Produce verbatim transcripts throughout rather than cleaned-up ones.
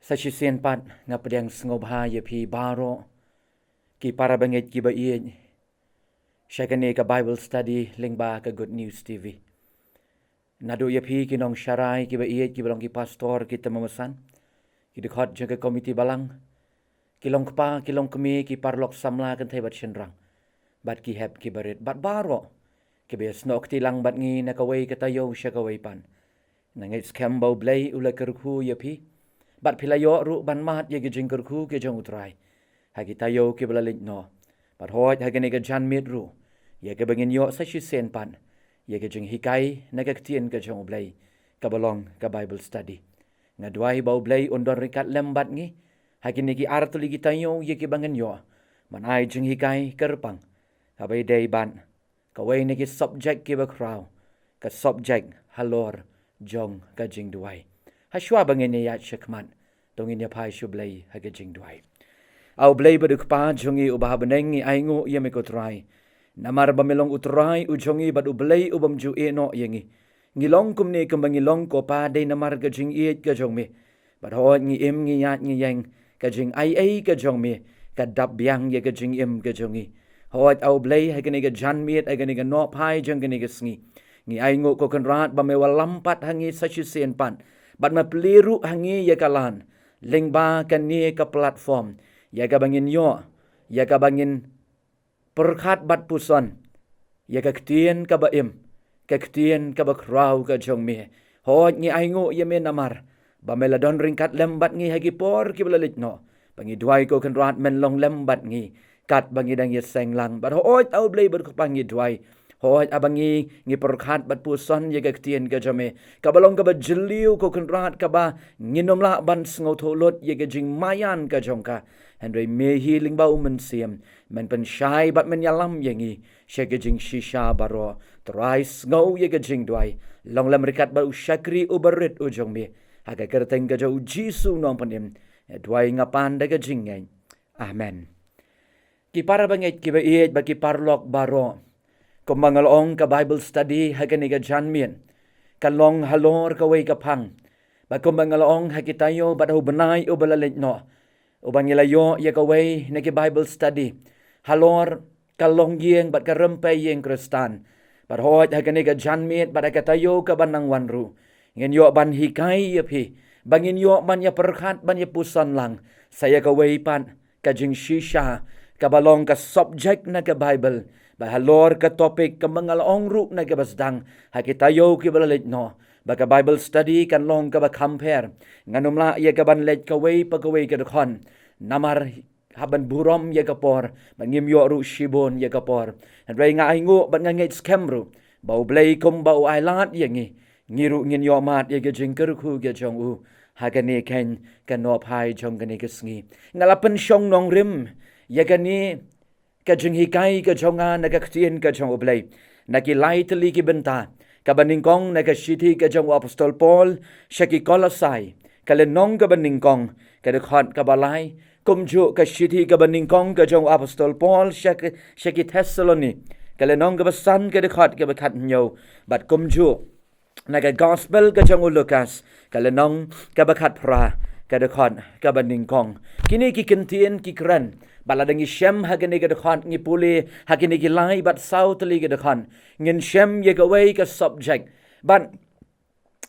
Sa shisien pat nga pdiang sngewbha ïa phi baroh ki para bangeit kiba ïeit sha kane ka Bible study lyngba ka Good News T V. Naduh ïa phi ki nongsharai kiba ïeit kiba long ki pastor, ki tymmen basan, ki dkhot jong ka komiti balang, ki long kpa, ki long kmie, ki paralok samla kynthei bad shynrang, bad ki hep kiba rit, bad baroh kiba ïasnoh kti lang bad ngi na kawei ka taïew sha kawei pat. Nga ngeit skhem ba U Blei u la kyrkhu ïa phi bad phi la ïoh ruh ban mad ïa ki jingkyrkhu ki jong U Trai ha ki taïew kiba la leit noh. Bad hooid ha kane ka janmiet ruh ïa kaba ngin ïoh sa shisien pat ïa ki jinghikai na ka ktien ka jong U Blei kaba long ka Bible study. Nga duwai ba U Blei un don ryngkat lem bad ngi ha kine ki artylli ki taïew ïa kiba ngin ïoh ban ai jinghikai kyrpang kaba ïadei bad kawei na ki subject kiba khraw, ka subject halor jong ka jingduwai. Hashwa ba ngin ïaid shakhmat, to ngin ïaphai sha U Blei ha ka jingduwai. A U Blei bad U Kpa jong ngi uba ha bneng, ngi ainguh ïa me ko Trai, namar ba me long U Trai u jong ngi bad U Blei u bym ju ïehnoh ïa ngi. Ngi long kumne kumba ngi long ko Pa dei namar ka jingïeit ka jong me. Bad hooid ngi im, ngi ïaid, ngi ïeng, ka jingaiei ka jong me ka dap biang ïa ka jingim ka jong ngi. Hooid A U Blei, ha kane ka janmiet, ha kane ka nohphai jong kane ka sngi, ngi ainguh ko Kynrad ba me wallam pat ha ngi sa shisien pat bad me plie ruh ha ngi ïa ka lad lyngba kane ka platform ïa kaba ngin ïoh, ïa kaba ngin pyrkhat bad puson ïa ka ktien kaba im, ka ktien kaba khraw ka jong me. Hooid ngi ainguh ïa me namar ba me la don ryngkat lem bad ngi ha ki por kiba la leit noh. Ba ngi duwai ko Kynrad men long lem bad ngi katba ngi dang ïaseng lang. Bad hooid A U Blei bad U Kpa ngi duwai, hooid haba ngi, ngi pyrkhat bad puson ïa ka ktien ka jong me, kaba long kaba jylliew ko Kynrad, kaba ngin ym lah ban sngewthuh lut ïa ka jingmaïan ka jong ka. Hynrei me hi lyngba U Mynsiem men pynshai bad men ïalam ïa ngi sha ka jingshisha baroh. Trai, sngew ïa ka jingduwai, long lem ryngkat bad u shakri uba rit u jong me. Ha ka kyrteng ka jong U Jisu Nongpynim nga duwai, nga pan da ka jingngeit. Amen. Ki para bangeit kiba ïeit bad ki paralok baroh, kumba nga la ong, ka Bible study ha kane ka janmiet kan long halor kawei ka phang. Bad kumba nga la ong, ha ki taïew bad ha u bnai uba la leit noh, uba ngi la ïoh ïa kawei na ki Bible study halor ka longïing bad ka rympei ïing Khristan. Bad hooid ha kane ka janmiet bad ha ka taïew kaba nang wan ruh, ngin ïoh ban hikai ïa phi, ba ngin ïoh ban ïa pyrkhat, ban ïa puson lang sa ïa kawei pat ka jingshisha, kaba long ka subject na ka Bible. Bad halor ka topic, kumba nga la ong ruh na kaba sdang, ha ki taïew kiba la leit noh, ba ka Bible study kan long kaba kham pher. Ngan ym lah ïa ka ban leit kawei pa kawei ka dkhot, namar hap ban burom ïa ka por, bad ngim ïoh ruh shibun ïa ka por. Hynrei nga ainguh bad nga ngeit skhem ruh ba U Blei kumba u ailad ïa ngi, ngi ruh ngin ïoh mad ïa ka jingkyrkhu ka jong u ha kane ka, ka nohphai jong kane ka sngi. Nga la pynshong nongrim ïa kane ka jinghikai ka jong nga na ka ktien ka jong U Blei na ki lai tylli ki bynta. Kaba nyngkong na ka shithi ka jong u Apostol Paul sha ki Kolosai, ka lynnong kaba nyngkong, ka dkhot kaba lai. Kumjuh ka shithi kaba nyngkong ka jong u Apostol Paul sha ki, sha ki Thessaloni, ka lynnong kaba san, ka dkhot kaba khathynñiew. Bad kumjuh na ka Gospel ka jong u Lukas, ka lynnong kaba khatphra, ka dkhot kaba nyngkong. Kine ki kyntien ki kren, bad lada ngi shem ha kane ka dkhot, ngi pule ha kine ki lai bad saw tylli ki dkhot, ngin shem ïa kawei ka subject, bad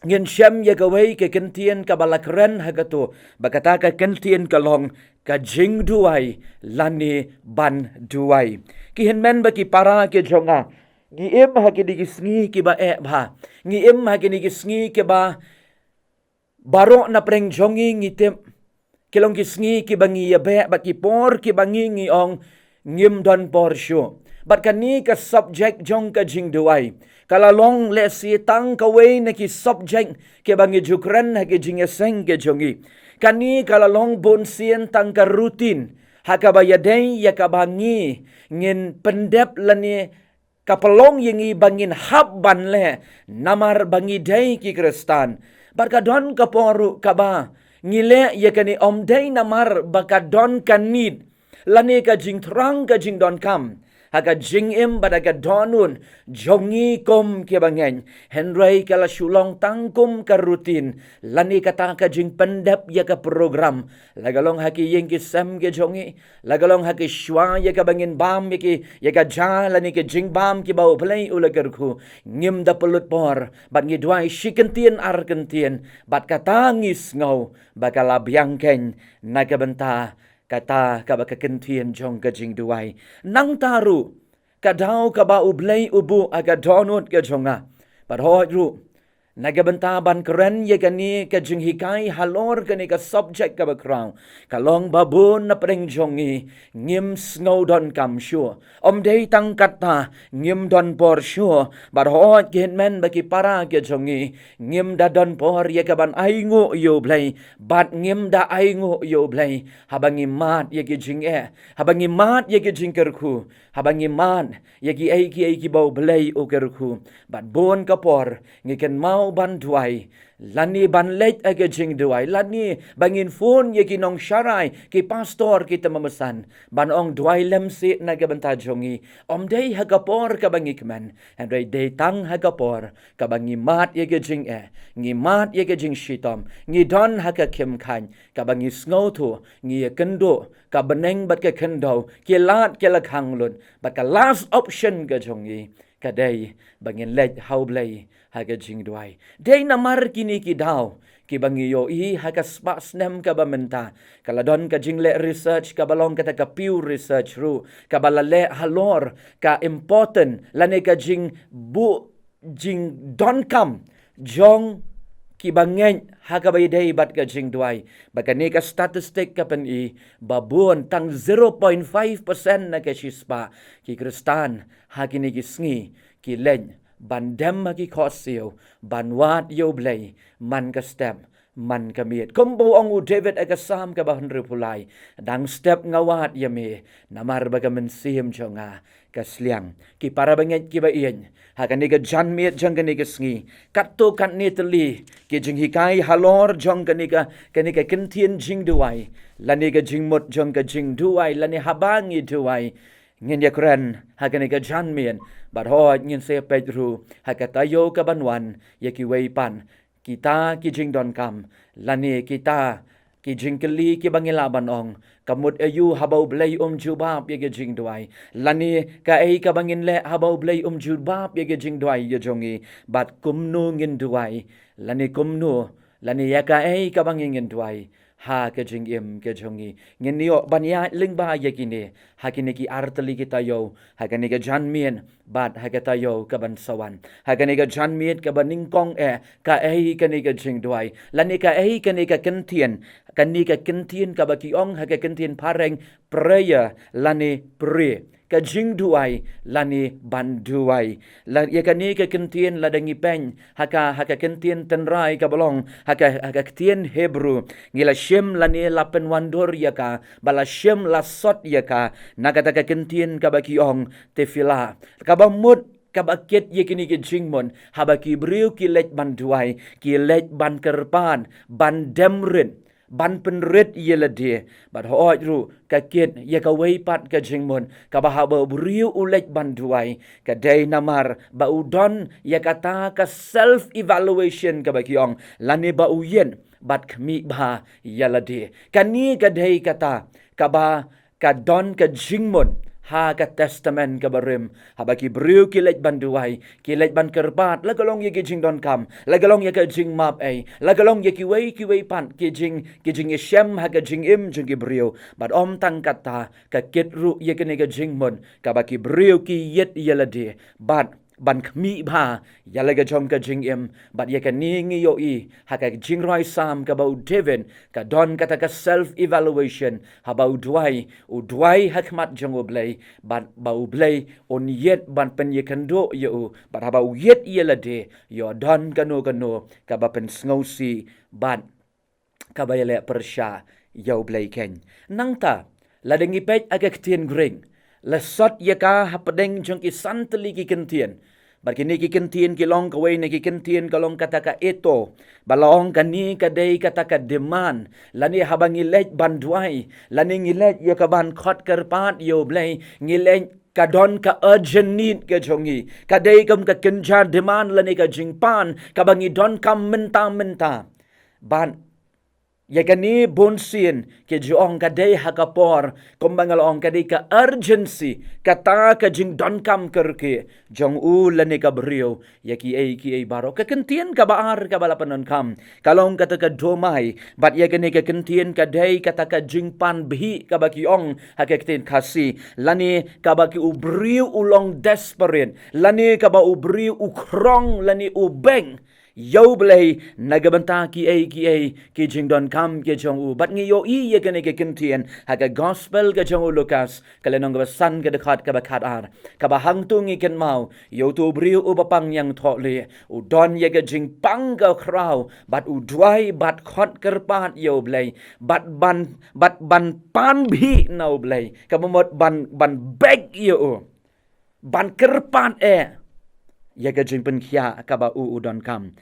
ngin shem ïa kawei ka kyntien kaba la kren ha kato, ba kata ka kyntien ka long ka jingduwai lane ban duwai. Ki hynmen bad ki para ki jong nga, ngi im ha kine ki sngi kiba eh bha. Ngi im ha kine ki sngi kiba baroh na pdeng jong ngi ngi tip ki long ki sngi kiba ngi ïabeh, bad ki por kiba ngi, ngi ong ngim don por shuh. Bad kane ka subject jong ka jingduwai ka la long lehse tang kawei na ki subject kiba ngi ju kren ha ki jingïaseng ki jong ngi. Kane ka la long bunsien tang ka routine ha kaba ïadei ïa kaba ngi, ngin pyndep lane ka pynlong ïa ngi ba ngin hap ban leh namar ba ngi dei ki Khristan. Bad ka don ka por ruh kaba ngi leh ïa kane ym dei namar ba ka don ka need lane ka jingthrang, ka jingdonkam, ha ka jingim bad ha ka dohnud jong ngi kum ki bangeit. Hynrei ka la shu long tang kum ka routine, lane kata ka jingpyndep ïa ka program, la ka long ha ki ïing ki sem ki jong ngi, la ka long ha ki shuwa ïa kaba ngin bam ïa ki, ïa ka ja lane ki jingbam kiba U Blei u la kyrkhu. Ngim da pynlut por bad ngi duwai shi kyntien ar kyntien, bad kata ngi sngew ba ka la biang keiñ na ka bynta kata kaba ka kyntien jong ka jingduwai. Nangta ruh, ka daw kaba U Blei u buh ha ka dohnud ka jong nga, bad hooid ruh, na ka bynta ban kren ïa kane ka jinghikai halor kane ka subject kaba khraw, ka long ba bun na pdeng jong ngi ngim sngew donkam shuh. Ym dei tang katta, ngim don por shuh, bad hooid ki hynmen bad ki para ki jong ngi, ngim da don por ïa kaban ainguh ïa U Blei, bad ngim da ainguh ïa U Blei haba ngi mad ïa ki jingeh, haba ngi mad ïa ki jingkyrkhu, haba ngi mad ïa kiei kiei kiba U Blei u kyrkhu. Bad bun ka por ngi kynmaw ban duwai, lane ban leit ha ka jingduwai, lane ba ngin phone ïa ki nongsharai, ki pastor, ki tymmen basan, ban ong duwai lem seh na ka bynta jong ngi. Ym dei ha ka por kaba ngi kmen, hynrei dei tang ha ka por kaba ngi mad ïa ka jingeh, ngi mad ïa ka jingshitom, ngi don ha ka khim khain, kaba ngi sngewthuh ngi ïakynduh, ka bneng bad ka khyndew ki lad ki la khang lut, bad ka last option ka jong ngi ka dei ba ngin leit ha U Blei ha ka jingduwai. Dei namar kine ki daw kiba ngi ïohi ha ka spah snem kaba mynta, ka la don ka jingleh research kaba long kata ka Pew Research ruh, kaba la leh halor ka important lane ka jingbuh jingdonkam jong ki bangeit ha kaba ïadei bad ka jingduwai. Ba kane ka statistic ka pyni ba bun, tang zero point five percent na ka shispah ki Khristan ha kine ki sngi ki leit ban dem ha ki khohsiew ban wad ïa U Blei man ka step man ka miet. Kumba ong u David ha ka Salm kaba hynriewphew lai, dang step nga wad ïa me, namar ba ka mynsiem jong nga ka sliang. Ki para bangeit kiba ïeit, ha kane ka janmiet jong kane ka sngi, katto katne tylli ki jinghikai halor jong kane ka, kane ka kyntien jingduwai, lane ka jingmut jong ka jingduwai, lane haba ngi duwai, ngin ïakren ha kane ka janmiet, bad hooid ngin sa peit ruh ha ka taïew kaban wan ïa kiwei pat kita ki jingdonkam, lane kita ki jingkylli kiba ngi lah ban ong, ka mut aïu haba U Blei um jubab ïa ka jingduwai, lane kaei kaba ngin leh haba U Blei um jubab ïa ka jingduwai ïa jong ngi, bad kumno ngin duwai, lane kumno, lane ïa kaei kaba ngi ngin duwai ha ka jingim ka jong ngi. Ngin ïoh ban ïaid lyngba ïa kine ha kine ki artylli ki taïew, ha kane ka janmiet bad ha ka taïew kaban sa wan. Ha kane ka janmiet kaba nyngkong eh, kaei kane ka jingduwai, lane kaei kane ka kyntien, kane ka kyntien kaba ki ong ha ka kyntien phareng prayer lane pray, ka jingduwai lane ban duwai. La, ïa kane ka kyntien lada ngi peit ha ka, ha ka kyntien tynrai kaba long ha ka, ha ka ktien Hebru, ngi la shim lane la pynwandur ïa ka, ba la shim la sot ïa ka na kata ka kyntien kaba ki ong tefillah, kaba mut kaba kit ïa kine ki jingmut haba ki briew ki leit ban duwai, ki leit ban kyrpad, ban dem rit, ban pynrit ïa lade. Bad hooid ruh ka kit ïa kawei pat ka jingmut kaba haba u briew u leit ban duwai, ka dei namar ba u don ïa kata ka self evaluation kaba ki ong, lane ba u ïeit bad khmih bha ïa lade. Kane ka dei kata kaba ka don ka jingmut ha ka Testament kaba rim, haba ki briew ki leit ban duwai, ki leit ban kyrpad, la ka long ïa ki jingdonkam, la ka long ïa ka jingmap ei, la ka long ïa kiwei kiwei pat ki jing, ki jingïashem ha ka jingim jong ki briew. Bad ym tang kata, ka kit ruh ïa kane ka jingmut kaba ki briew ki ïeit ïa lade bad ban khmih bha ïa la ka jong ka jingim. Bad ïa kane ngi ïohi ha ka jingrwai Salm kaba u David, ka don kata ka self evaluation, haba u duwai, u duwai ha khmat jong U Blei, bad ba U Blei un ïeit ban pynïakynduh ïa u, bad haba u ïeit ïa lade, ïoh don kano kano kaba pynsngewsih bad kaba ïaleh pyrshah ïa U Blei keiñ. Nangta, lada ngi peit ha ka ktien Greek, la sot ïa ka hapdeng jong ki san tylli ki kyntien. Bad kine ki kyntien ki long, kawei na ki kyntien ka long kata ka eto, ba la ong kane ka dei kata ka demand, lane haba ngi leit ban duwai, lane ngi leit ïa kaban khot kyrpad ïa U Blei, ngi leit ka don ka urgent need ka jong ngi. Ka dei kum ka kynja demand lane ka jingpan kaba ngi donkam mynta mynta. Bad ïa kane bunsien ki ju ong ka dei ha ka por, kumba nga la ong, ka dei ka urgency, kata ka jingdonkam kyrkieh jong u lane ka briew ïa kiei kiei baroh. Ka kyntien kaba ar kaba la pyndonkam ka long kata ka domai, bad ïa kane ka kyntien ka dei kata ka jingpan bhih kaba ki ong ha ka ktien Khasi, lane kaba ki u briew u long desperate, lane kaba u briew u krong lane u beng ïa U Blei na ka bynta kiei kiei ki jingdonkam ki jong u. Bad ngi ïohi ïa kane ka kyntien ha ka gospel ka jong u Lukas, ka lynnong kaba san, ka dkhot kaba khatar, kaba hangto ngi kynmaw ïa uto u briew uba pang ñiangthohlieh, u don ïa ka jingpang ka khraw, bad u duwai bad khot kyrpad ïa U Blei, bad ban, bad ban pan bhih na U Blei, kaba mut ban, ban beg ïa u, ban kyrpad eh ïa ka jingpynkhiah kaba u u donkam.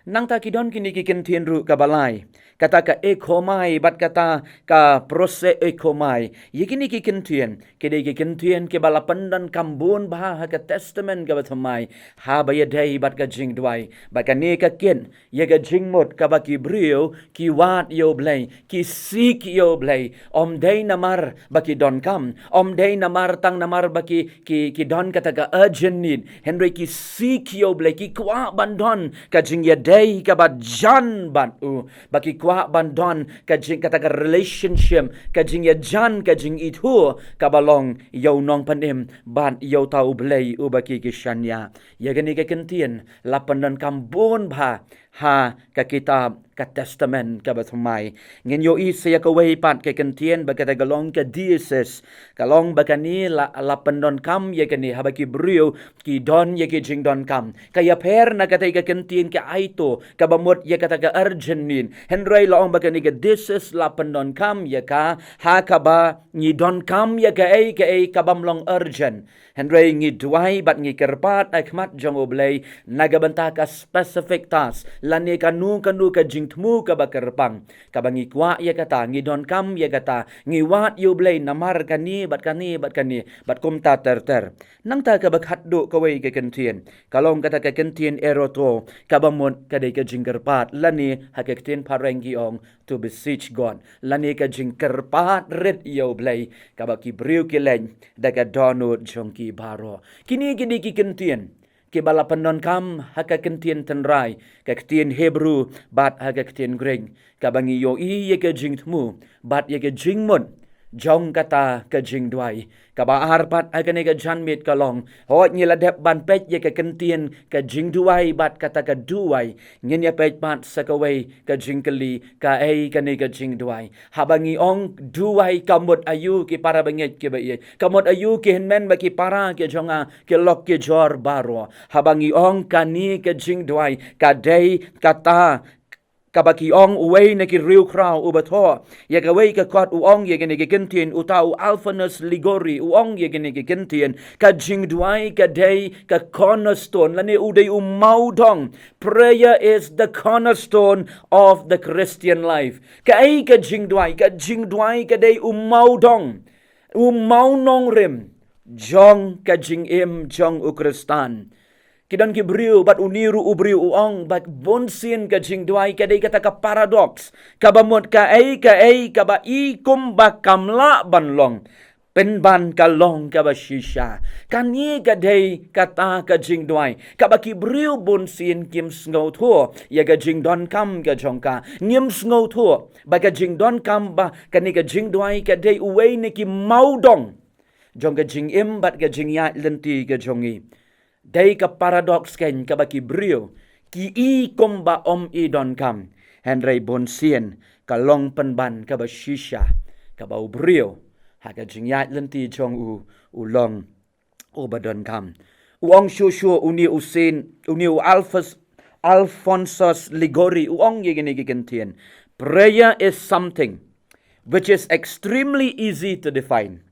Nangta ki don kine ki kyntien ruh kaba lai, kata ka ekhomai bad kata ka prosekhomai. Ïa kine ki kyntien ki dei ki kyntien kiba la pyndonkam bun bha ha ka Testament kaba thymmai, haba ïadei bad ka jingduwai. Bad kane ka kit ïa ka jingmut kaba ki briew ki wad ïa U Blei, ki seek ïa U Blei, ym dei namar ba ki donkam, ym dei namar tang namar ba ki, ki, ki don kata ka urgent need, hynrei ki seek ïa U Blei, ki kwah ban don ka jingïadei kaba jan bad u, ba ki kwah ban don ka jing, kata ka relationship, ka jingïajan, ka jingithuh kaba long ïa u Nongpynim bad ïa uta U Blei uba ki, ki shaniah. Ïa kane ka kyntien la pyndonkam bun bha ha ka kitab ka Testament kaba thymmai. Ngin ïohi sa ïa kawei pat ka kyntien ba kata ka long ka diesis. Ka long ba kane la, la pyndonkam ïa kane haba ki briew ki don ïa ki jingdonkam. Ka ïapher na kata ka kyntien ka aito, kaba mut ïa kata ka urgent need. Hynrei la ong ba kane ka diesis la pyndonkam ïa ka ha kaba ngi donkam ïa kaei kaei kabym long urgent. Hynrei ngi duwai bad ngi kyrpad ha khmat jong U Blei na ka bynta ka specific task, lane kano kano ka jingthmu kaba kyrpang, kaba ngi kwah ïa kata, ngi donkam ïa kata, ngi wad ïa U Blei namar kane bad kane bad kane bad kumta ter ter. Nangta kaba khatduh kawei ka kyntien, ka long kata ka kyntien eroto, kaba mut ka dei ka jingkyrpad, lane ha ka ktien phareng ki ong to beseech God, lane ka jingkyrpad rit ïa U Blei, kaba ki briew ki leit da ka dohnud jong ki baroh. Kine ki dei ki kyntien kiba la pyndonkam ha ka kyntien tynrai, ka ktien Hebru bad ha ka ktien Grik, kaba ngi ïohi ïa ka jingthmu bad ïa ka jingmut jong kata ka jingduwai. Kaba ar pat ha kane ka janmiet ka long, hooid ngi la dep ban peit ïa ka kyntien ka jingduwai bad kata ka duwai, ngin ïa peit pat sa kawei ka jingkylli, kaei kane ka jingduwai? Haba ngi ong duwai, ka mut aïu ki para bangeit kiba ïeit? Ka mut aïu ki hynmen bad ki para ki jong nga, ki lok ki jor baroh? Haba ngi ong kane ka jingduwai ka dei kata kaba ki ong uwei na ki riewkhraw uba thoh ïa kawei ka kot, u ong ïa kane ka kyntien, uta u Alphonsus Liguori, u ong ïa kane ka kyntien, ka jingduwai ka dei ka cornerstone, lane u dei u mawdong. Prayer is the cornerstone of the Christian life. Kaei ka jingduwai? Ka jingduwai ka dei u mawdong, u mawnongrim jong ka jingim jong u Khristan. Ki don ki briew, bad une ruh u briew u ong ba bunsien ka jingduwai ka dei kata ka paradox, kaba mut kaei kaei kaba i kumba kam lah ban long, pynban ka long kaba shisha. Kane ka dei kata ka jingduwai kaba ki briew bunsien kim sngewthuh ïa ka jingdonkam ka jong ka. Ngim sngewthuh ba ka jingdonkam, ba kane ka jingduwai ka dei uwei na ki mawdong jong ka jingim bad ka jingïaid lynti ka jong ngi. Dei ka paradox kein kaba ki briew ki i kumba ym i donkam, hynrei bunsien ka long pynban kaba shisha, kaba u briew ha ka jingïaid lynti jong u, u long uba donkam. U ong shuh shuh une u Saint, une u Alphonsus, Alphonsus Liguori, u ong ïa kine ki kyntien: Prayer is something which is extremely easy to define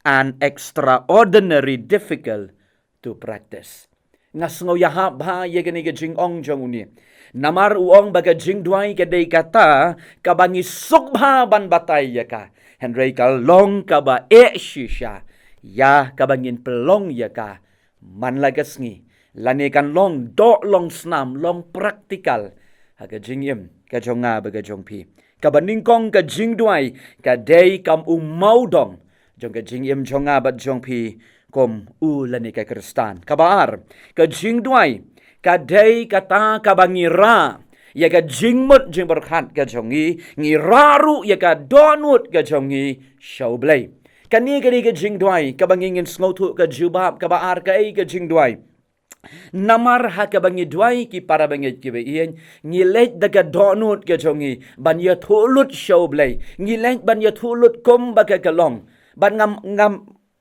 and extraordinary difficult to practice. Nga sngew ïahap bha ïa kane ka jingong jong une. Namar u ong ba ka jingduwai ka dei kata kaba ngi suk bha ban batai ïa ka, hynrei ka long kaba eh shisha. ïa kaba ngin pynlong ïa ka man la ka sngi, lane kan long doh long snam, long practical ha ka jingim ka jong nga bad ka jong phi. Kaba nyngkong, ka jingduwai ka dei kam u mawdong jong ka jingim jong nga bad jong phi kum u lane ka Khristan. Kaba ar, ka jingduwai ka dei kata kaba ngi rah ïa ka jingmut jingpyrkhat ka jong ngi, ngi rah ruh ïa ka dohnud ka jong ngi sha U Blei. Kane ka dei ka jingduwai kaba ngi ngin sngewthuh ka jubab. Kaba ar, kaei ka jingduwai? Namar ha kaba ngi duwai, ki para bangeit kiba ïeit, ngi leit da ka dohnud ka jong ngi ban ïathuh lut sha U Blei, ngi leit ban ïathuh lut kumba ka ka long, ban ngam ngam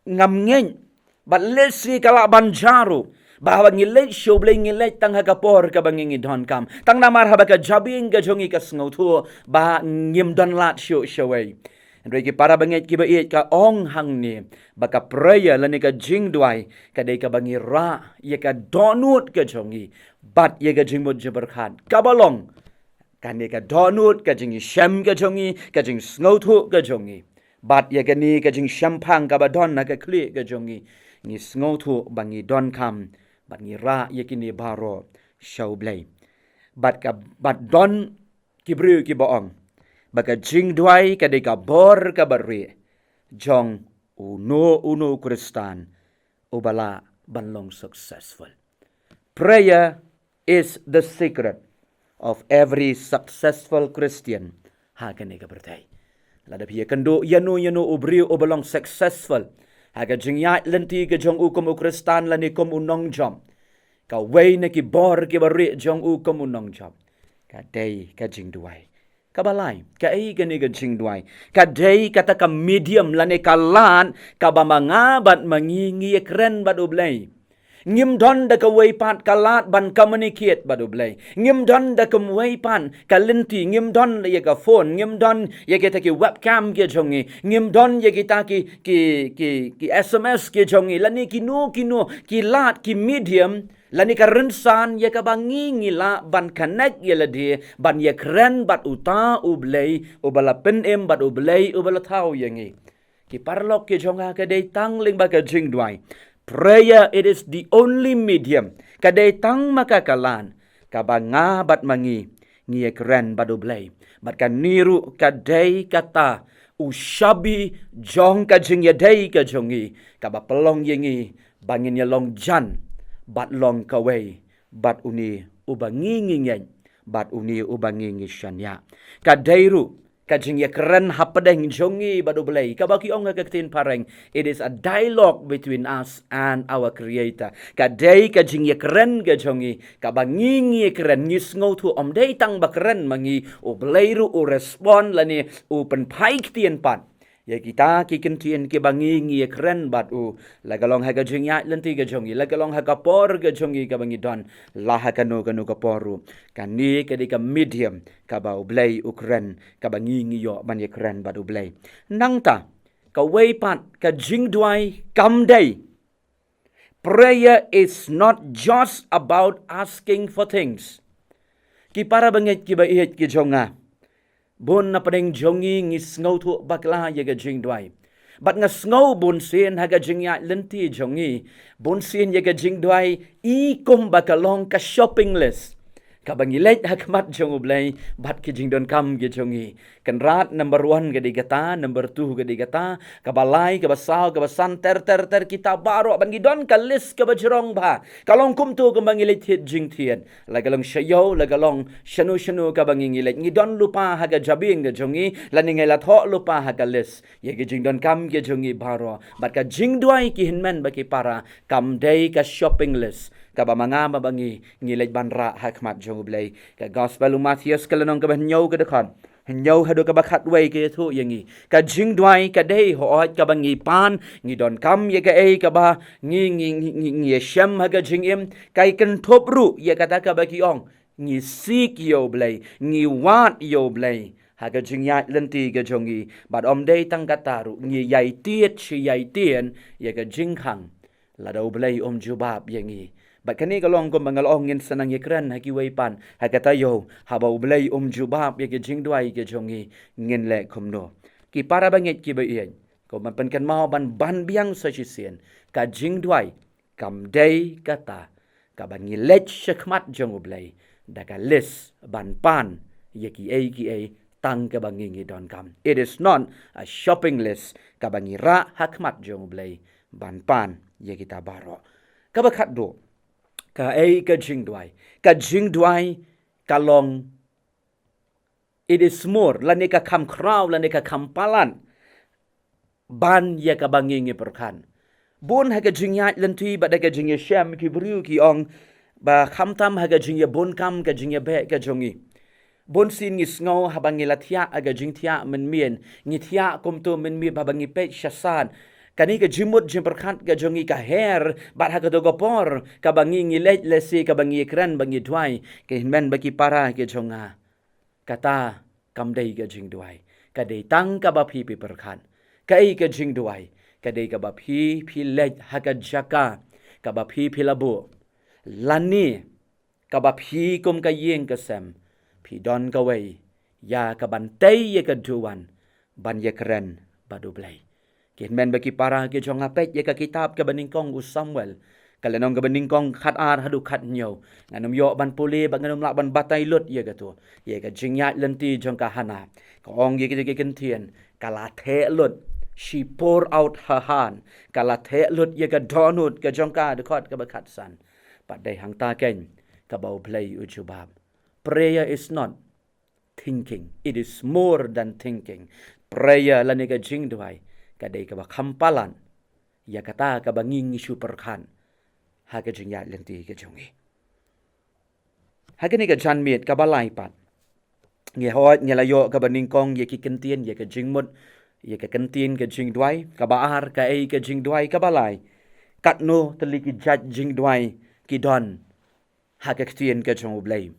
ngam ngeit, bad lehse ka lah ban jia ruh ba haba ngi leit sha U Blei, ngi leit tang ha ka por kaba ngi ngi donkam, tang namar haba ka jabieng ka jong ngi ka sngewthuh ba ngim don lad shuh shawei. Hynrei ki para bangeit kiba ïeit, ka ong hangne ba ka prayer lane ka jingduwai ka dei kaba ngi rah ïa ka dohnud ka jong ngi bad ïa ka jingmut jingpyrkhat. Kaba long kane ka dohnud, ka jingshem ka jong ngi, ka jingsngewthuh ka jong ngi, bad ïa kane ka jingshemphang kaba don ha ka khlieh ka jong ngi, ngi sngewthuh ba ngi donkam bad ngi rah ïa kine baroh sha U Blei. Bad ka, bad don ki briew kiba ong ba ka jingduwai ka dei ka bor kaba rieh jong uno uno u Khristan uba lah ban long successful. Prayer is the secret of every successful Christian ha kane ka pyrthei. Lada phi ïakynduh ïano ïano u briew uba long successful ha ka jingïaid lynti ka jong u kum u Khristan lane kum u nongjop, kawei na ki bor kiba rieh jong u kum u nongjop ka dei ka jingduwai. Kaba lai, kaei kane ka jingduwai? Ka dei kata ka medium lane ka lad kaba ma nga bad ma ngi ngi ïakren bad U Blei. Ngim don da kawei pat ka lad ban communicate bad U Blei. Ngim don da kawei pat ka lynti, ngim don ïa ka phone, ngim don ïa kita ki webcam ki jong ngi, ngim don ïa kita ki ki ki ki S M S ki jong ngi, lane kino kino ki lad, ki medium lane ka rynsan ïa kaba ngi ngi lah ban connect ïa lade, ban ïakren bad uta U Blei uba la pynim bad U Blei uba la thaw ïa ngi. Ki paralok ki jong nga, ka dei tang lyngba ka jingduwai. Prayer, it is the only medium. Ka dei tang ma ka ka lad kaba nga bad ma ngi ngi ïakren bad U Blei. Bad kane ruh ka dei kata u shabi jong ka jingïadei ka jong ngi kaba pynlong ïa ngi ba ngin ïalong jan bad long kawei bad une uba ngi ngi ngeit bad une uba ngi ngi shaniah. Ka dei ruh ka jingïakren hapdeng jong ngi bad U Blei, kaba ki ong ha ka ktien phareng, it is a dialogue between us and our Creator. Ka dei ka jingïakren ka jong ngi kaba ngi ngi ïakren, ngi sngewthuh, ym dei tang ba kren ma ngi, U Blei ruh u respond lane u pynphai ktien pat ïa kita ki ktien kiba ngi ngi ïakren bad u, la ka long ha ka jingïaid lynti ka jong ngi, la ka long ha ka por ka jong ngi kaba ngi don, la ha kano kano ka por ruh. Kane ka dei ka medium kaba U Blei u kren, kaba ngi ngi ïoh ban ïakren bad U Blei. Nangta kawei pat ka jingduwai kam dei, prayer is not just about asking for things. Ki para bangeit kiba ïeit ki jong nga, bun na pdeng jong ngi ngi sngewthuh bakla ïa ka jingduwai. Bad nga sngew bun sien ha ka jingïaid lynti jong ngi, bun sien ïa ka jingduwai i kumba ka long ka shopping list, kaba ngi leit ha khmat jong U Blei bad ki jingdonkam ki jong ngi. Kynrad, number one ka dei kata, number two ka dei kata, kaba lai, kaba saw, kaba san, ter ter ter, kita baroh, bad ngi don ka list kaba jrong bha. Ka long kumto kumba ngi leit thied jingthied, la ka long sha ïew, la ka long shano shano kaba ngi ngi leit, ngi don lypa ha ka jabieng ka jong ngi, lane ngi la thoh lypa ha ka list ïa ki jingdonkam ki jong ngi baroh. Bad ka jingduwai, ki hynmen bad ki para, kam dei ka shopping list kaba ma nga ma ba ngi ngi leit ban rah ha khmat jong U Blei. Ka Gospel u Mathaios, ka lynnong kaba hynñiew, ka dkhot hynñiew haduh kaba khatwei, ka ïathuh ïa ngi, ka jingduwai ka dei hooid kaba ngi pan, ngi donkam ïa kaei kaba ngi ngi ngi ngi ïashem ha ka jingim. Ka kynthup ruh ïa kata kaba ki ong, ngi seek ïa U Blei, ngi wad ïa U Blei ha ka jingïaid lynti ka jong ngi. Bad ym dei tang kata ruh, ngi ïai tied shi ïai tied ïa ka jingkhang lada U Blei um jubab ïa ngi. Bad kane ka long kumba nga la ong, ngin sa nang ïakren ha kiwei pat, ha ka taïew, haba U Blei um jubab ïa ka jingduwai ka jong ngi, ngin leh kumno? Ki para bangeit kiba ïeit, Kumba pynkynmaw ban ban biang sa shisien, ka jingduwai kam dei kata kaba ngi leit shakhmat jong U Blei da ka list ban pan ïa kiei kiei tang kaba ngi ngi donkam. It is not a shopping list kaba ngi rah ha khmat jong U Blei ban pan ïa kita baroh. Kaba khatduh, kaei ka jingduwai? Ka jingduwai ka long, it is more, lane ka kham khraw, lane ka kham palat ban ïa kaba ngi ngi pyrkhat. Bun ha ka jingïaid lynti bad ha ka jingïashem, ki briew ki ong ba khamtam ha ka jingïabun kam, ka jingïabeh ka jong ngi, bun sien ngi sngew haba ngi la thiah ha ka jingthiah mynmiet, ngi thiah kumto mynmiet, haba ngi peit sha sat, kane ka jingmut jingpyrkhat ka jong ngi ka her, bad ha kato ka por kaba ngi ngi leit, lehse kaba ngi kren, ba ngi duwai, ki hynmen bad ki para ki jong nga, kata kam dei ka jingduwai. Ka dei tang kaba phi phi pyrkhat. Kaei ka jingduwai? Ka dei kaba phi phi leit ha ka jaka kaba phi phi la buh, lane kaba phi kum ka ïing ka sem phi don kawei ïa kaban tei ïa ka duwan ban ïakren bad U Blei. Ki hynmen bad ki para ki jong nga, peit ïa ka kitab kaba nyngkong u Samuel. Ka lynnong kaba nyngkong, khatar haduh khathynñiew. Ngan ym ïoh ban pule bad ngan ym lah ban batai lut ïa kato, ïa ka jingïaid lynti jong ka Hana. Ka ong ïa kita ki kyntien, ka la theh lut. She pour out her heart. Ka la theh lut ïa ka dohnud ka jong ka, dkhot kaba khatsan. Bad dei hangta keiñ kaba U Blei u jubab. Prayer is not thinking. It is more than thinking. Prayer lane ka jingduwai ka dei kaba kham palat ïa kata kaba ngi ngi shu pyrkhat ha ka jingïaid lynti ka jong ngi. Ha kane ka janmiet kaba lai pat, ngi hoi ngi la ïoh kaba nyngkong ïa ki kyntien, ïa ka jingmut, ïa ka kyntien ka jingduwai. Kaba ar, kaei ka jingduwai? Kaba lai, katno tylli ki jait jingduwai ki don ha ka ktien ka jong U Blei?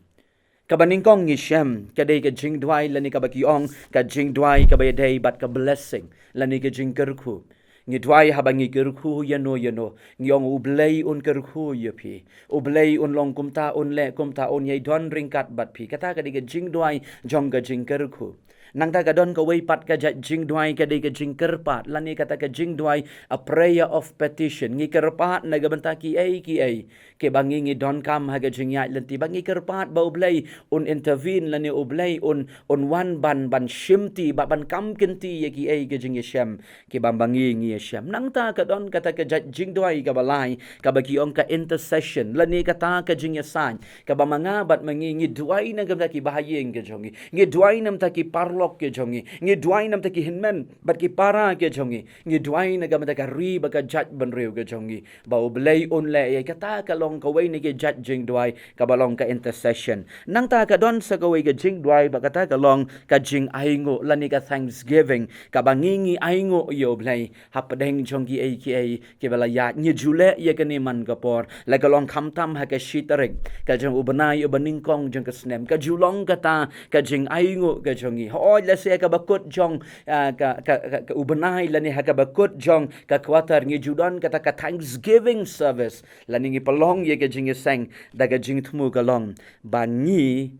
Kaba nyngkong ngi shem ka dei ka jingduwai, lane kaba ki ong ka jingduwai kaba ïadei bad ka blessing lane ka jingkyrkhu. Ngi duwai haba ngi kyrkhu ïano ïano, ngi ong, U Blei un kyrkhu ïa phi, U Blei un long kumta, un leh kumta, un ïai don ryngkat bad phi. Kata ka dei ka jingduwai jong ka jingkyrkhu. Nangta ka don kawei pat ka jait jingduwai, ka dei ka jingkyrpad, lane kata ka jingduwai, a prayer of petition. Ngi kyrpad na ka bynta kiei kiei kiba ngi ngi donkam ha ka jingïaid lynti, ba ngi kyrpad ba U Blei un intervene, lane U Blei un, un wan ban, ban shimti, ba ban kam kynti ïa kiei ka jingïashem kiba ma ngi ngi ïashem. Nangta ka don kata ka jait jingduwai kaba lai, kaba ki ong ka intercession, lane kata ka jingïasaid, kaba ma nga bad ma ngi ngi duwai na ka bynta ki bahaïing ka jong ngi, ngi duwai na ka bynta ki paralok ka jong ngi, ngi duwai na ka bynta ki hynmen bad ki para ka jong ngi, ngi duwai na ka bynta ka ri bad ka jaitbynriew ka jong ngi, ba U Blei un leh ïa kata. Ka long kawei na ki jait jingduwai kaba long ka intercession. Nangta ka don sa kawei ka jingduwai, ba kata ka long ka jingainguh lane ka thanksgiving, kaba ngi ngi ainguh ïa U Blei hapdeng jong kiei kiei kiba la ïaid. Ngi ju leh ïa kane man ka por. La ka long khamtam ha ka shi tarik ka jong u bnai uba nyngkong jong ka snem, ka ju long kata ka jingainguh ka jong ngi. Hooid, lehse ha kaba kut jong, ah, ka, ka, ka, ka u bnai lane ha kaba kut jong ka quarter, ngi ju don kata ka thanksgiving service, lane ngi pynlong ïa ka jingïaseng da ka jingthmu ka long ba ngi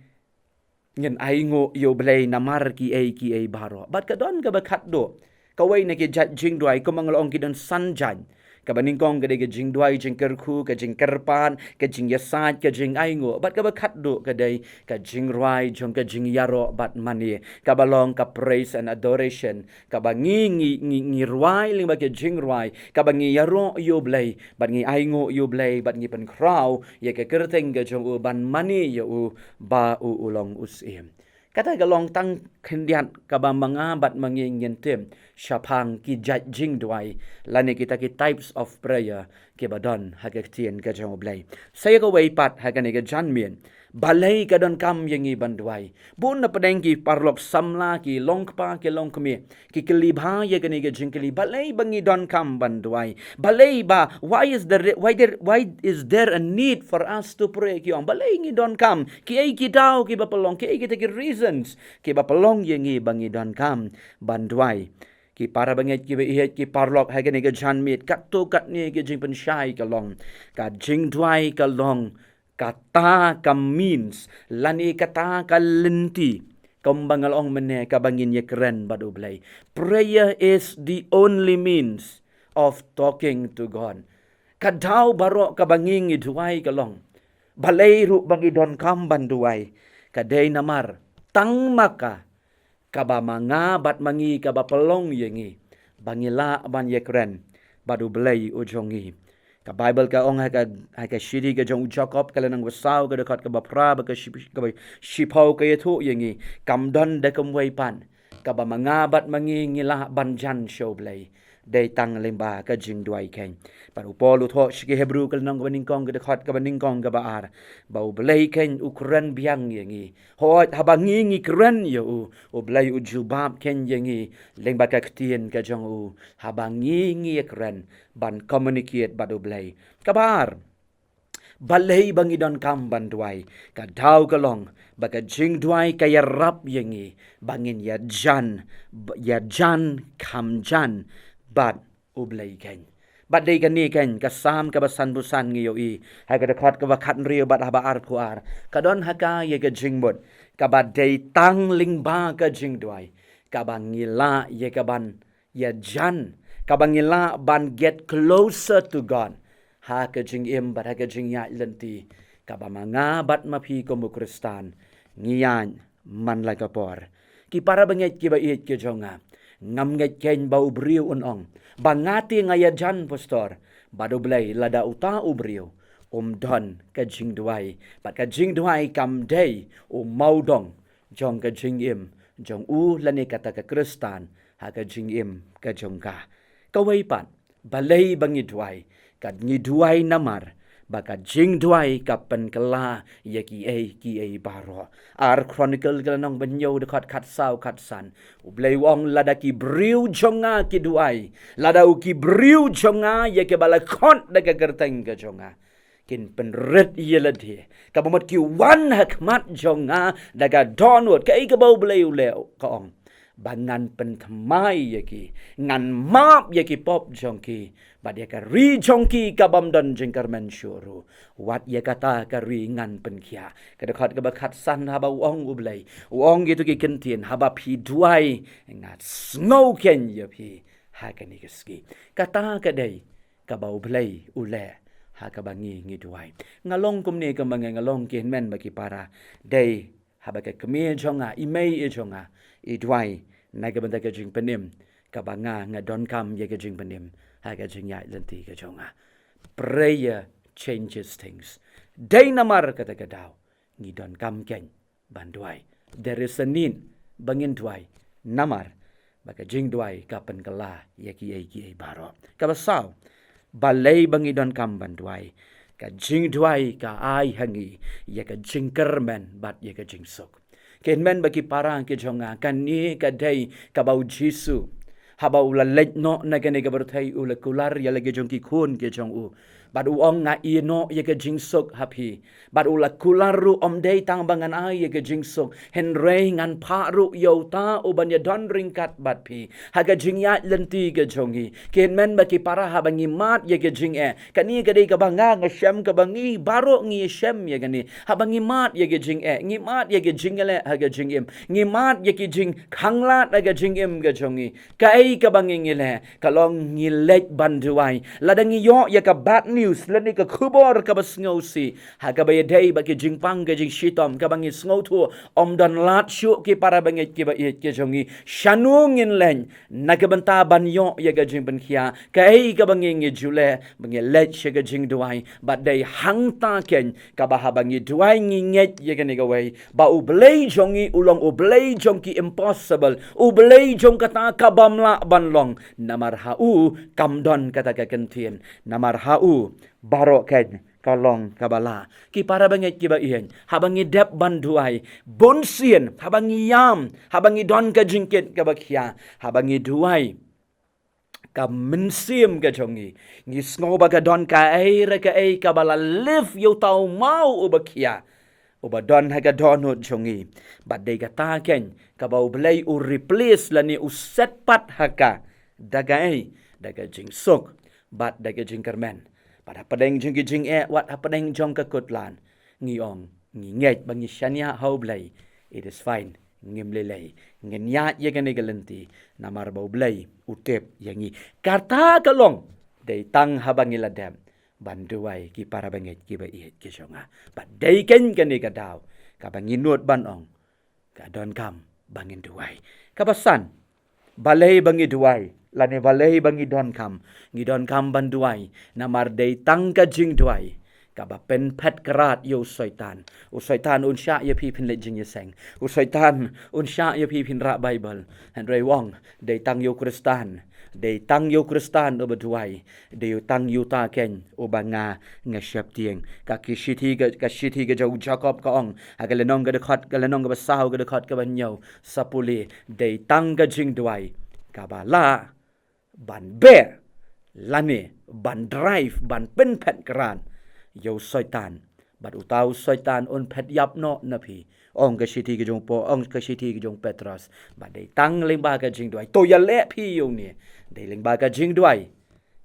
ngin ainguh ïa U Blei namar kiei kiei baroh. Bad ka don kaba khatduh, kawei na ki jait jingduwai, kumba nga la ong ki don san jait. Kaba nyngkong ka dei ka jingduwai jingkyrkhu, ka jingkyrpad, ka jingïasaid, ka jingainguh. Bad kaba khatduh ka dei ka jingrwai jong ka jingïaroh bad mane, kaba long ka praise and adoration, kaba ngi, ngi, ngi, ngi rwai lyngba ka jingrwai, kaba ngi ïaroh ïa U Blei, bad ngi ainguh ïa U Blei, bad ngi pynkhraw ïa ka kyrteng ka jong u, ban mane ïa u ba u, u long u Syiem. Kata ka long tang khyndiat kaba ma nga bad ma ngi ngin tip shaphang ki jait jingduwai lane kita ki types of prayer kiba don ha ka ktien ka jong U Blei. Sa ïa kawei pat ha kane ka janmiet, balei ka donkam ïa ngi ban duwai? Bun na pdeng ki paralok samla, ki longkpa, ki longkmie, ki kylli bha ïa kane ka jingkylli, balei ba ngi donkam ban duwai? Balei ba, why is there, why there, why is there a need for us to pray, ki ong? Balei ngi donkam? Kiei ki daw kiba pynlong, kiei kita ki reasons kiba pynlong ïa ngi ba ngi donkam ban duwai? Ki para bangeit kiba ïeit, ki paralok, ha kane ka janmiet, katto katne ka jingpynshai ka long, ka jingduwai ka long kata ka means lane kata ka lynti Kumba nga la ong mynne, kaba ngin ïakren bad U Blei. Prayer is the only means of talking to God. Ka daw baroh kaba ngi ngi duwai ka long, balei ruh ba ngi donkam ban duwai, ka dei namar tang ma ka, kaba ma nga bad ma ngi, kaba pynlong ïa ngi ba ngi lah ban ïakren bad U Blei u jong ngi. Ka Baibl ka ong ha ka, ha ka shithi ka jong u Jakob, ka lynnong ba saw, ka dkhot kaba phra bad ka shi-, kaba shiphew, ka ïathuh ïa ngi, kam don da kumwei pat kaba ma nga bad ma ngi ngi lah ban jan sha U Blei, dei tang lyngba ka jingduwai keiñ. Bad u Paul u thoh sha ki Hebru, ka lynnong kaba nyngkong, ka dkhot kaba nyngkong, kaba ar, ba U Blei keiñ u kren biang ïa ngi. Hooid, haba ngi ngi kren ïa u, U Blei u jubab keiñ ïa ngi lyngba ka ktien ka jong u, haba ngi ngi ïakren ban communicate bad U Blei. Kaba ar, balei ba ngi donkam ban duwai? Ka daw ka long ba ka jingduwai ka ïarap ïa ngi ba ngin ïajan, ïajan kham jan bad U Blei keiñ. Bad dei kane keiñ ka Salm kaba sanphew san, ngi ïohi ha ka dkhot kaba khathynriew bad haba arphew ar, ka don ha ka ïa ka jingmut, kaba dei tang lyngba ka jingduwai kaba ngi lah ïa kaban ïajan, kaba ngi lah ban get closer to God ha ka jingim bad ha ka jingïaid lynti, kaba ma nga bad ma phi kum u Khristan ngi ïaid man la ka por. Ki para bangeit kiba ïeit ki jong nga, ngam ngeit keiñ ba u briew un ong ba nga te nga ïajan, Pastor, bad U Blei, lada uta u briew um don ka jingduwai, bad ka jingduwai kam dei u mawdong jong ka jingim jong u lane kata ka Khristan ha ka jingim ka jong ka. Kawei pat, balei ba ngi duwai? Ka ngi duwai namar ba ka jingduwai ka pynkylla ïa kiei kiei baroh. Ar Chronicle ka lynnong ba hynñiew, dkhot khatsaw khatsan, U Blei u ong, lada ki briew jong nga ki duwai, lada u ki briew jong nga ïa kiba la khot da ka kyrteng ka jong nga, kin pynrit ïa lade, kaba mut ki wan ha khmat jong nga da ka dohnud. Kaei kaba U Blei u leh? Ka ong ba ngan pynthymmai ïa ki, ngan map ïa ki pop jong ki, bad ïa ka ri jong ki ka bym don jingkyrmen shuh ruh, wat ïa kata ka ri ngan pynkhiah. Ka dkhot kaba khatsan, haba u ong U Blei, u ong kito ki kyntien, haba phi duwai, nga sngew keiñ ïa phi ha kane ka sngi. Kata ka dei kaba U Blei u leh ha kaba ngi ngi duwai. Nga long kumne kumba nga, nga long, ki hynmen bad ki para, dei haba ka kmie jong nga, i mei i jong nga, i duwai na ka bynta ka jingpynim, kaba nga nga donkam ïa ka jingpynim ha ka jingïaid lynti ka jong nga. Prayer changes things. Dei namar kata ka daw ngi donkam keiñ ban duwai. There is a need ba ngin duwai, namar ba ka jingduwai ka pynkylla ïa kiei kiei baroh. Kaba saw, balei ba ngi donkam ban duwai? Ka jingduwai ka ai ha ngi ïa ka jingkyrmen bad ïa ka jingsuk. Ki hynmen bad ki para ki jong nga, kane ka dei kaba U Jisu, haba u la leit noh na kane ka pyrthei, u la kular ïa la ki jong ki khun ki jong u, bad u ong, nga ïehnoh ïa ka jingsuk ha phi. Bad u la kular ruh, ym dei tang ba ngan ai ïa ka jingsuk, hynrei ngan phah ruh ïa uta uban ïadon ryngkat bad phi ha ka jingïaid lynti ka jong ngi. Ki hynmen bad ki para, haba ngi mad ïa ka jingeh, kane ka dei kaba nga nga shem, kaba ngi baroh ngi shem ïa kane. Haba ngi mad ïa ka jingeh, ngi mad ïa ka jingeh ha ka jingim, ngi mad ïa ka jingkhanglad ha ka jingim ka jong ngi, kaei kaba ngi ngi leh? Ka long ngi leit ban duwai. Lada ngi ïoh ïa ka bad news lane ka khubor kaba sngewsih, ha kaba ïadei bad ka jingpang ka jingshitom, kaba ngi sngewthuh ym don lad shuh, ki para bangeit kiba ïeit ki jong ngi, shano ngin leit na ka bynta ban ïoh ïa ka jingpynkhiah? Kaei kaba ngi ngi ju leh? Ba ngi leit sha ka jingduwai. Bad dei hangta keiñ kaba haba ngi duwai ngi ngeit ïa kane kawei, ba U Blei jong ngi u long U Blei jong ki impossible, U Blei jong kata ka bym lah ban long. Namar ha u kam don kata ka kyntien. Namar ha u baroh keiñ ka long kaba lah. Ki para bangeit kiba ïeit, haba ngi dep ban duwai, bunsien haba ngi ïam, haba ngi don ka jingkit kaba khia, haba ngi duwai, ka mynsiem ka jong ngi, ngi sngew ba ka don kaei re kaei kaba la lift ïa uta u maw uba khia, uba don ha ka dohnud jong ngi. Bad dei kata keiñ kaba U Blei u replace lane u set pat ha ka da kaei, da ka jingsuk bad da ka jingkyrmen. Bad hapdeng jong ki jingeh, wat hapdeng jong ka kutlan, ngi ong, ngi ngeit ba ngi shaniah ha U Blei. It is fine. ngim lei lei. Ngin ïaid ïa kane ka lynti namar ba U Blei u tip ïa ngi. Kata ka long dei tang haba ngi la dep ban duwai, ki para bangeit kiba ïeit ki jong nga. Bad dei keiñ kane ka daw kaba ngi nud ban ong, ka donkam ba ngin duwai. Kaba san, balei ba ngi duwai, lane balei ba ngi donkam? Ngi donkam ban duwai namar dei tang ka jingduwai kaba pynphet krat ïa u Soitan. U Soitan un shah ïa phi phin leit jingïaseng. U Soitan un shah ïa phi phin rah Baibl. Hynrei u ong, dei tang ïa u Khristan, dei tang ïa u Khristan uba duwai, dei tang ïa uta keiñ uba nga, nga sheptieng. Ka ki shithi ka, ka shithi ka jong u Jakob ka ong ha ka lynnong ka dkhot, ka lynnong kaba saw ka dkhot kaba hynñiew, sa pule, dei tang ka jingduwai kaba lah ban beh lane ban drive, ban pynphet krat ïa u Soitan. Bad uta u Soitan un phet ïap noh na phi. Ong ka shithi ka jong u Po, ong ka shithi ka jong u Petros, bad dei tang lyngba ka jingduwai. To ïaleh phi ïa une, dei lyngba ka jingduwai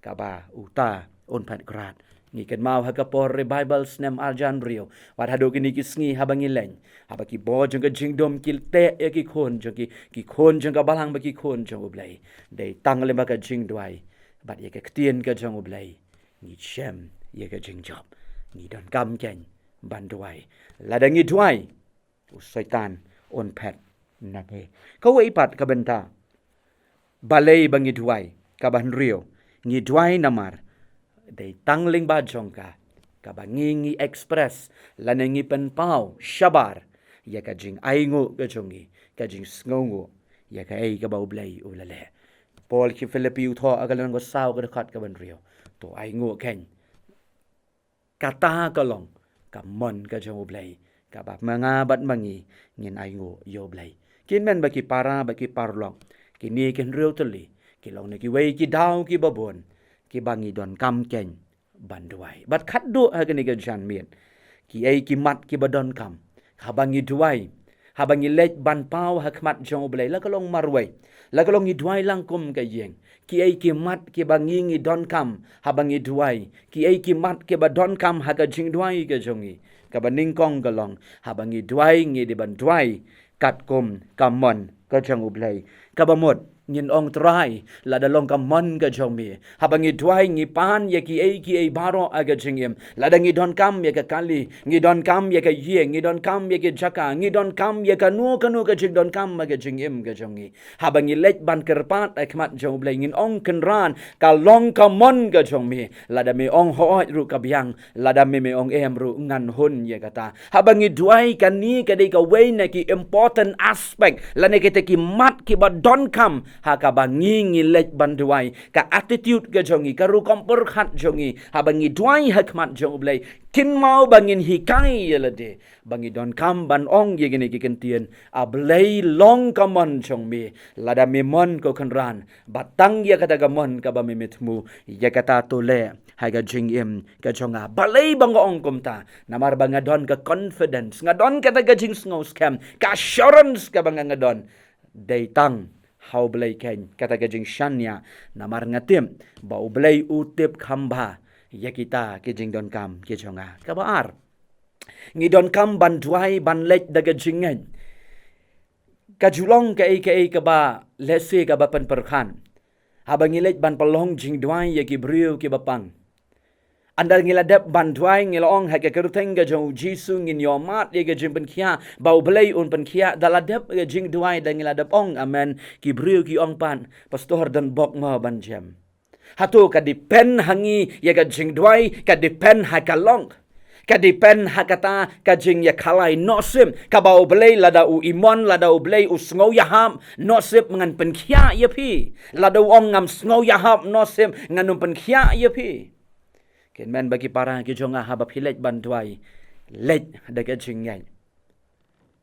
kaba uta un phet krat. Ngi kynmaw ha ka por Revival snem arjan briew, wat haduh kine ki sngi haba ngi leit, haba ki bor jong ka jingdum ki teh ïa ki khun jong ki, ki khun jong ka balang bad ki khun jong U Blei, dei tang lyngba ka jingduwai bad ïa ka ktien ka jong U Blei ngi shem ïa ka jingjop. Ngi donkam keiñ ban duwai. Lada ngi duwai, u Soitan un phet na phi. Kawei pat ka bynta balei ba ngi duwai, kaba hynriew, ngi duwai namar dei tang lyngba jong ka kaba ngi, ngi express lane ngi pynpaw shabar ïa ka jingainguh ka jong ngi, ka jingsngewnguh ïa kaei kaba U Blei u la leh. Paul ki Philippi u thoh ha ka lynnong ka saw ka dkhot kaba hynriew, to ainguh keiñ. Kata ka long ka mon ka jong U Blei kaba ma nga bad ma ngi ngin ainguh ïa U Blei. Kin men ba ki para bad ki paralok, kine ki hynriew tylli ki long na kiwei ki daw kiba bun kiba ngi donkam keiñ ban duwai. Bad khatduh ha kane ka janmiet, kiei ki mat kiba donkam haba ngi duwai, haba ngi leit ban paw ha khmat jong U Blei, la ka long marwei, la ka long ngi duwai lang kum ka ïing, kiei ki mat kiba ngi, ngi donkam haba ngi duwai, kiei ki mat kiba donkam ha ka jingduwai ka jong ngi? Kaba nyngkong ka long, haba ngi duwai ngi dei ban duwai katkum ka mon ka jong U Blei. Kaba mut, ngin ong, Trai, lada long ka mon ka jong me, haba ngi duwai ngi pan ïa kiei kiei baroh ha ka jingim. Lada ngi donkam ïa ka kali, ngi donkam ïa ka ïing, ngi donkam ïa ka jaka, ngi donkam ïa kano kano ka jingdonkam ha ka jingim ka jong ngi, haba ngi leit ban kyrpad ha khmat jong U Blei ngin ong, Kynrad, ka long ka mon ka jong me. Lada me ong, Hooid ruh ka biang. Lada me, me ong, Em ruh, ngan hun ïa kata. Haba ngi duwai, kane ka dei kawei na ki important aspect lane kita ki mat kiba donkam ha kaba ngi, ngi leit ban duwai. Ka attitude ka jong ngi, ka rukom pyrkhat jong ngi haba ngi duwai ha khmat jong U Blei, kynmaw ba ngin hikai ïa lade ba ngi donkam ban ong ïa kine ki kyntien, A Blei, long ka mon jong me. Lada me mon, ko Kynrad, bad tang ïa kata ka mon kaba me, me thmu, ïa kata to leh ha ka jingim ka jong nga. Balei ba nga ong kumta? Namar ba nga don ka confidence, nga don kata ka jingsngew skhem, ka assurance kaba nga, nga don dei tang ha U Blei keiñ, kata ka jingshaniah. Namar nga tip ba U Blei u tip kham bha ïa kita ki jingdonkam ki jong nga. Kaba ar, ngi donkam ban duwai ban leit da ka jingngeit. Ka ju long kaei kaei kaba lehse kaba pynpyrkhat haba ngi leit ban pynlong jingduwai ïa ki briew kiba pang. Ynda ngi la dep ban duwai ngi la ong, ha ka kyrteng ka jong U Jisu ngin ïohmad ïa ka jingpynkhiah, ba U Blei un pynkhiah. Da la dep ka jingduwai, da ngi la dep ong amen, ki briew ki ong pat, Pastor, don bok mo ban jem. Hato ka depend ha ngi ïa ka jingduwai, ka depend ha ka long? Ka depend ha kata ka jingïakhalai. Noh sip, kaba U Blei, lada u imon, lada U Blei u sngew ïahap, noh sip ngan pynkhiah ïa phi. Lada u ong ngam sngew ïahap, noh sip ngan ym pynkhiah ïa phi. Kin men ba ki para ki jong nga, haba phi leit ban duwai, leit da ka jingngeit.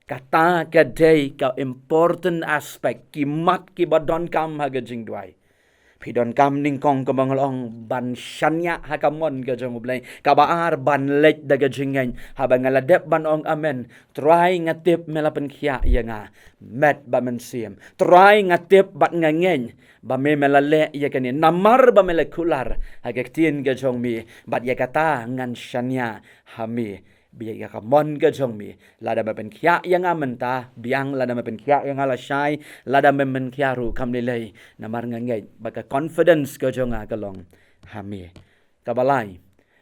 Kata ka dei ka important aspect, ki mat kiba donkam ha ka jingduwai. Phi donkam nyngkong, kumba nga la ong, ban shaniah ha ka mon ka jong U Blei. Kaba ar, ban leit da ka jingngeit. Haba nga la dep ban ong amen, Trai, nga tip me la pynkhiah ïa nga, met bad mynsiem. Trai, nga tip bad nga ngeit ba me, me la leh ïa kane namar ba me la kular ha ka ktien ka jong me, bad ïa kata ngan shaniah ha me. Biang ïa ka mon ka jong me. Lada me pynkhiah ïa nga mynta, biang, lada me pynkhiah ïa nga lashai, lada me pynkhiah ruh kam lei lei. Namar nga ngeit ba ka confidence ka jong nga ka long ha me. Kaba lai,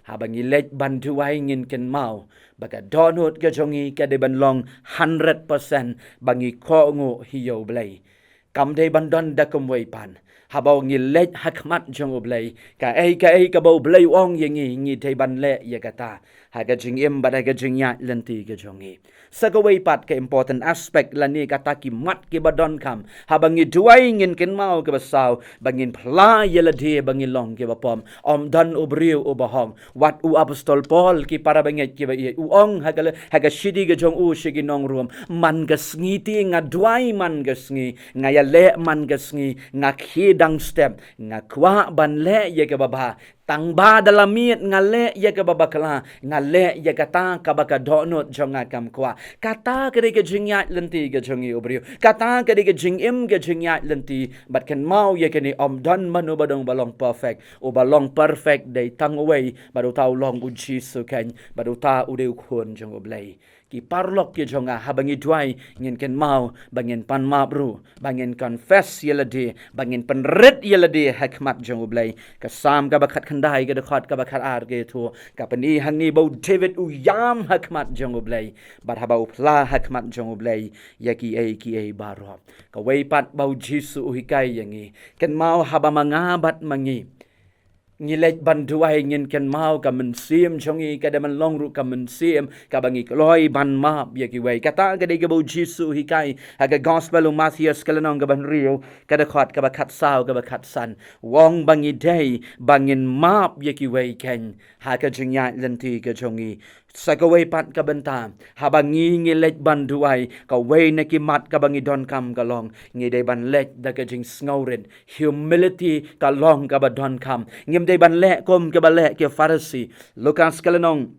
haba ngi leit ban duwai ngin kynmaw ba ka dohnud ka jong ngi ka dei ban long hundred percent, ba ngi kohnguh hi ïa U Blei. Kam dei ban don da kumwei pat. Haba ngi leit ha khmat jong U Blei, kaei kaei kaba U Blei u ong ïa ngi, ngi dei ban leh ïa kata ha ka jingim bad ha ka jingïaid lynti ka jong ngi. Sa kawei pat ka important aspect lane kata ki mat kiba donkam haba ngi duwai ngin kynmaw, kaba saw, ba ngin phla ïa lade ba ngi long kiba pop. Ym don u briew uba hok. Wat u apostol Paul, ki para bangeit kiba ïeit, u ong ha ka le-, ha ka shithi ka jong u sha ki nong Rom: Man ka sngi te nga duwai man ka sngi, nga ïaleh man ka sngi, nga khie dang step, nga kwah ban leh ïa kaba bha. Tang ba da la miet nga leh ïa kaba bakla, nga leh ïa kata kaba ka dohnud jong nga kam kwah. Kata ka dei ka jingïaid lynti ka jong ngi, u briew. Kata ka dei ka jingim ka jingïaid lynti. Bad kynmaw ïa kane, ym don mano ba dang ba long perfect. Uba long perfect dei tang uwei, bad uta u long U Jisu keiñ, bad uta u dei U Khun jong U Blei. Ki paralok ki jong nga, haba ngi duwai ngin kynmaw ba ngin pan map ruh, ba ngin confess ïa lade, ba ngin pynrit ïa lade ha khmat jong U Blei. Ka Salm kaba khatkhyndai, ka dkhot kaba khatar ka ïathuh, ka pyni hangne ba u David u ïam ha khmat jong U Blei, bad haba u phla ha khmat jong U Blei ïa kiei kiei baroh. Kawei pat ba U Jisu u hikai ïa ngi, kynmaw haba ma nga bad ma ngi ngi leit ban duwai ngin kynmaw ka mynsiem jong ngi ka dei ban long ruh ka mynsiem kaba ngi kloi ban map ïa kiwei. Kata ka dei kaba U Jisu u hikai ha ka Gospel u Mathaios ka lynnong kaba hynriew, ka dkhot kaba khatsaw, kaba khatsan. U ong ba ngi dei ba ngin map ïa kiwei keiñ ha ka jingïaid lynti ka jong ngi. Sa kawei pat ka bynta, haba ngi ngi leit ban duwai, kawei na ki mat kaba ngi donkam ka long, ngi dei ban leit da ka jingsngewrit. Humility ka long kaba donkam. Ngim dei ban leh kum kiba leh ki Pharisi. Lukas ka lynnong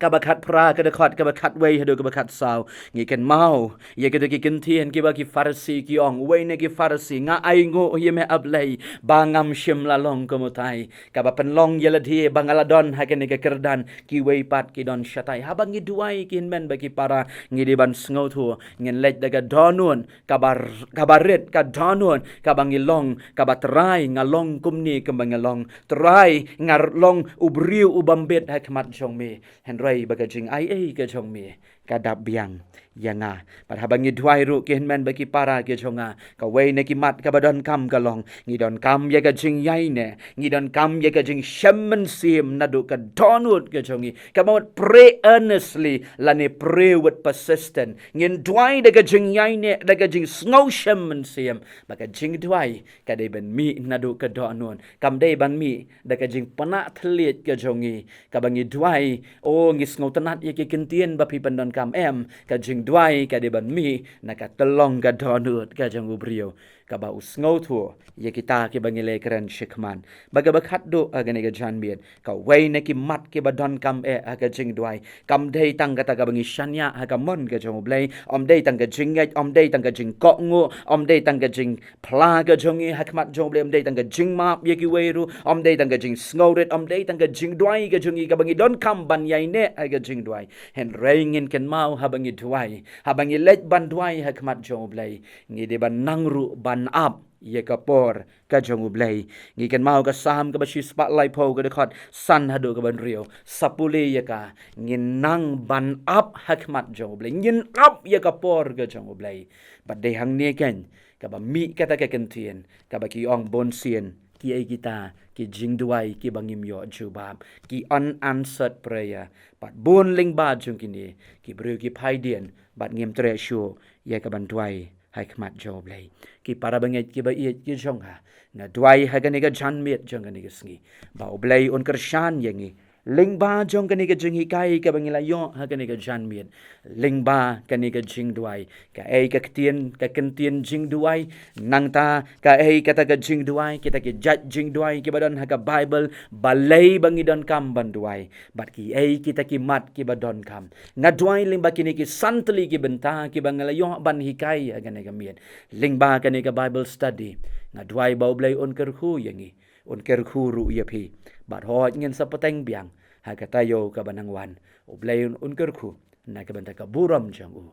kaba khatphra, ka dkhot kaba khatwei haduh kaba khatsaw. Ngi kynmaw ïa kita ki ktien kiba ki Pharisi ki ong, uwei na ki Pharisi: Nga ainguh ïa me, A Blei, ba ngam shym la long kum utai. Kaba pynlong ïa lade ba nga la don ha kane ka kyrdan, kiwei pat ki don shatai. Haba ngi duwai, ki hynmen bad ki para, ngi dei ban sngewthuh, ngin leit da ka dohnud kaba r-, kaba rit, ka dohnud kaba ngi long, kaba Trai, nga long kumne kumba nga long. Trai, nga r-, long u briew u bym bit ha khmat jong me. Hynrei ba ka jingaiei ka jong me ka dap biang ïa nga. Bad haba ngi duwai ruh, ki hynmen bad ki para ki jong nga, kawei na ki mat kaba donkam ka long, ngi donkam ïa ka jingïaineh, ngi donkam ïa ka jingshem mynsiem naduh ka dohnud ka jong ngi. Kaba mut pray earnestly lane pray with persistence. Ngin duwai da ka jingïaineh, da ka jingsngew shem mynsiem. Ba ka jingduwai ka dei ban mih naduh ka dohnud. Kam dei ban mih da ka jingpynah thylliej ka jong ngi. Kaba ngi duwai, o, ngi sngewtynnat ïa ki ktien ba phi pyndonkam, em. Ka jingduwai ka dei ban mih na ka tyllong ka dohnud ka jong u briew, kaba u sngewthuh ïa kita kiba ngi leh kren shakhmat. Ba kaba khatduh, ha kane ka janmiet, kawei na ki mat kiba donkam eh ha ka jingduwai, kam dei tang kata kaba ngi shaniah ha ka mon ka jong u Blei. Ym dei tang ka jingngeit, ym dei tang ka jingkohnguh, ym dei tang ka jing phla ka jong ngi ha khmat jong u Blei, ym dei tang ka jingmap ïa kiwei ruh, ym dei tang ka jingsngewrit, ym dei tang ka jingduwai ka jong ngi kaba ngi donkam ban ïaineh ha ka jingduwai. Hynrei ngin kynmaw haba ngi duwai, haba ngi leit ban duwai ha khmat jong u Blei, ngi dei ban nang ruh ban ap ïa ka por ka jong u Blei. Ngi kynmaw ka Salm kaba shispah laiphew, ka dkhot san haduh kaba hynriew. Sa pule ïa ka, ngin nang ban ap ha khmat jong u Blei, ngin ap ïa ka por ka jong u Blei. Bad dei hangne keiñ kaba mih kata ka ktien kaba ki ong bunsien, kiei kita ki jingduwai kiba ngim ïoh jubab, ki unanswered prayer. Bad bun lyngba jong kine ki briew ki phaidien bad ngim treh shuh ïa ka ban duwai ha khmat jong u Blei. Ki para bangeit kiba ïeit ki jong nga, nga duwai ha kane ka janmiet jong kane ka sngi ba u Blei un kyrshan ïa ngi lyngba jong kane ka jinghikai kaba ngi la ïoh ha kane ka janmiet, lyngba kane ka jingduwai. Kaei ka ktien, ka ktien jingduwai, nangta kaei kata ka jingduwai, kita ki jait jingduwai kiba don ha ka Baibl, balei ba ngi donkam ban duwai, bad kiei kita ki mat kiba donkam. Nga duwai lyngba kine ki san tylli ki bynta kiba nga la ïoh ban hikai ha kane ka miet, lyngba kane ka Bible study. Nga duwai ba u Blei un kyrkhu ïa ngi, un kyrkhu ruh ïa phi. Bad hooid, ngin sa pateng biang ha ka taïew kaba nang wan. U Blei un kyrkhu na ka bynta ka burom jong u.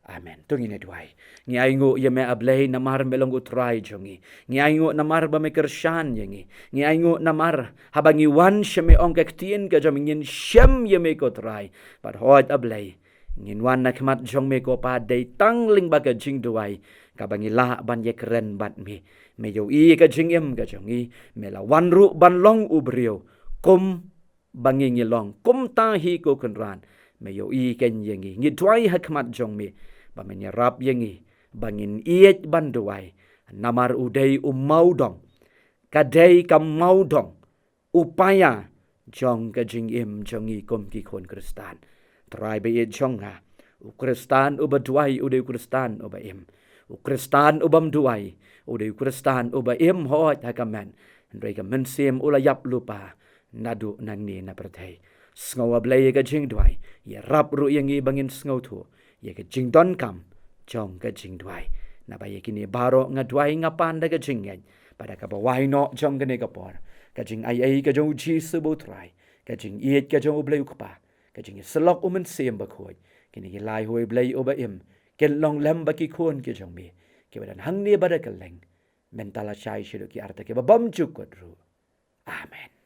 Amen. To ngin ïa duwai. Ngi ainguh ïa me A Blei namar me long U Trai jong ngi. Ngi ainguh namar ba me kyrshan ïa ngi. Ngi ainguh namar haba ngi wan sha me, ong ka ktien ka jong me, ngin shem ïa me ko Trai. Bad hooid A Blei, ngin wan na khmat jong me ko Pa dei tang lyngba ka jingduwai kaba ngi lah ban ïakren bad me. Me ïohi ka jingim ka jong ngi. Me la wan ruh ban long u briew kum ba ngi ngi long, kumta hi ko Kynrad. Me ïohi kein ïa ngi. Ngi duwai ha khmat jong me ba men ïarap ïa ngi ba ngin ïeit ban duwai. Namar u dei u mawdong, ka dei ka mawdong, u paia jong ka jingim jong ngi kum ki khun Khristan. Trai ba ïeit jong nga, u Khristan uba duwai u dei u Khristan uba im. U Khristan ubym duwai u dei u Khristan uba im hooid ha ka met, hynrei ka mynsiem u la ïap lypa naduh nangne na pyrthei. Sngew A Blei ïa ka jingduwai, ïarap ruh ïa ngi ba ngin sngewthuh ïa ka jingdonkam jong ka jingduwai. Naba ïa kine baroh nga duwai nga pan da ka jingngeit bad da kaba wai noh jong kane ka por, ka jingaiei ka jong U Jisu ba U Trai, ka jingïeit ka jong U Blei U Kpa, ka jingïasyllok U Mynsiem Bakhuid, kine ki lai hoi Blei uba im, kin long lem bad ki khun ki jong me kiba don hangne bad ha kylleng, mynta lashai shaduh ki arta kiba bymjukut ruh. Amen.